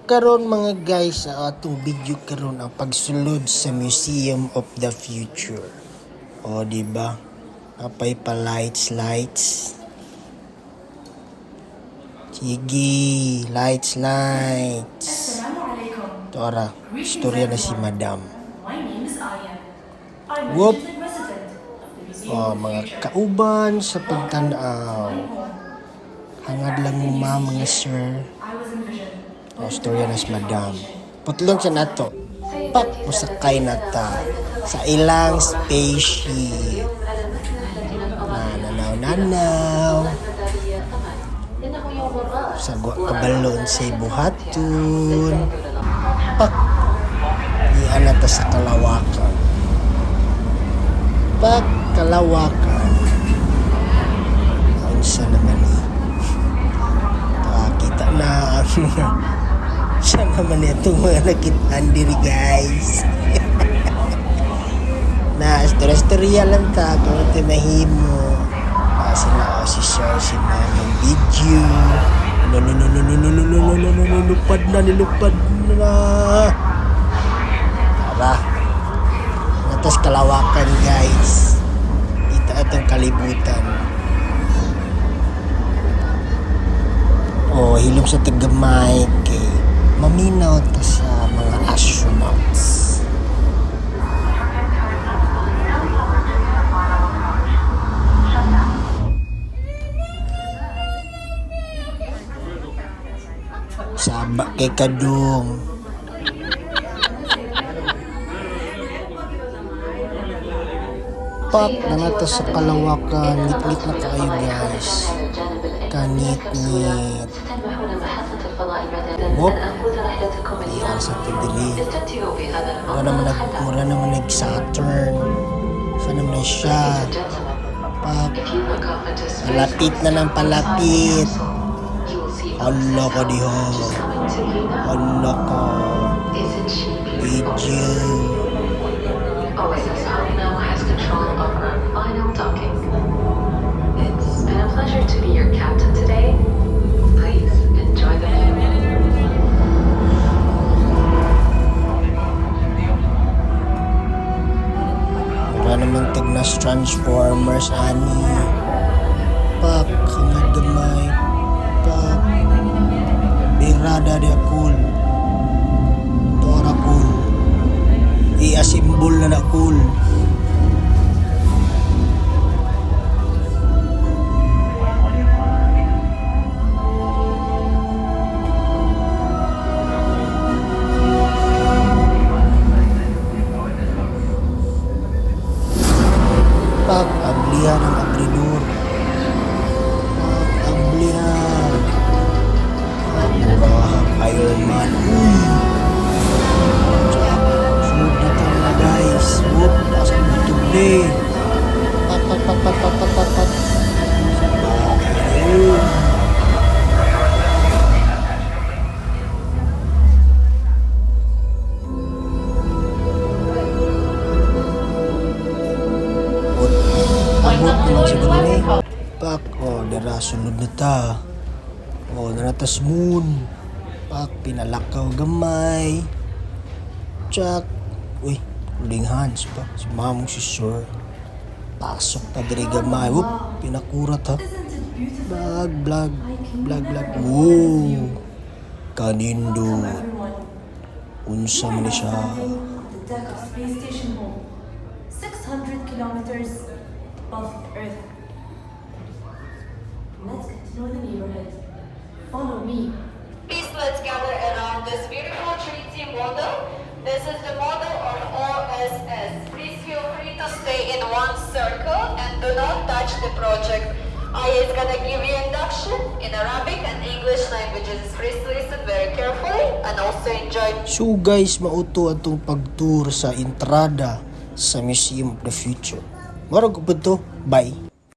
Karon, mga guys, sa atong video karon, ang pagsulod sa Museum of the Future. O, di ba? Apay pa lights lights. Sige, lights lights. السلام عليكم. Tora, istorya na si Madam. My name is Aya. I'm a Whoop. digital resident of the Museum O, of the mga Future. Kauban sa pagtanaw. Hangad lang mo, ma'am, mga sir. I was envisioned O, istorya na si Madam. Putlon siya nato. Pak, musakay na ta sa ilang spaceship. Na, nanaw, nanaw. Sa kabalon sa buhaton. Pak, niya na ta sa kalawakan. Pak, kalawakan. Unsa naman ni? Ah, kita na ang siya naman itong mga nakitaan diri, guys. Na, istorya-istorya lang ta kung ito mahimo. Ah, sila, oh, si sir, si ma'am, ng video. No, no, no, no, no, no, no, no, no, no, no, no, lupad na, nilupad na. Tara. Natas kalawakan, guys. Kita atong kalibutan. Oh, hilom sa tagamay kay maminaw ta sa mga astronauts. Saba kay kadung. Pak, na sa kalawakan. Ngit-ngit na kaayo, guys. Kangit-ngit. Whoop. Iyan sa tidiri. Mura naman nag Saturn. Saan naman na siya? Pak. Palapit na ng palapit. Hala ka diha. Hala ka. Video. OSS Hope now has control over final docking. It's been a pleasure to be your captain today. Please enjoy the view. Mura naman tagnas Transformers ani. Pak, hangad gamay. Pak. Birada di cool. Tora cool. I-assemble na na cool. Pak, ablihan ang abridor. Pak, ablihan. Pak, murahang Iron Man. Uy! Tsak, sunod na ta, mga guys. Whoop, nasa butog ni. Pak, pak, pak, pak, pak, pak, pak, pak. Ayun. Abot, abot naman siguro ni. Pak, oh, dara, sunod na ta. Oh, naratas moon. Pak, pinalakaw gamay. Tsak. Uy, holding hands pa. Si mamong si sir. Pasok na diri gamay. Whoop, pinakurat ha. Isn't it beautiful? Vlog, vlog, I can vlog, never vlog. get Whoa. enough view. Kanindot. Everyone. Unsa We are man ni now siya. standing on the deck of Space Station Home, 600 kilometers above Earth. Let's get to know the neighborhood. Follow me. Please, let's gather around this beautiful 3D model. This is the model of OSS. Please feel free to stay in one circle and do not touch the project. Aya is gonna give you induction in Arabic and English languages. Please listen very carefully and also enjoy. So guys, mao to atong pagtour sa entrada sa Museum of the Future. Marag ko po to. Bye.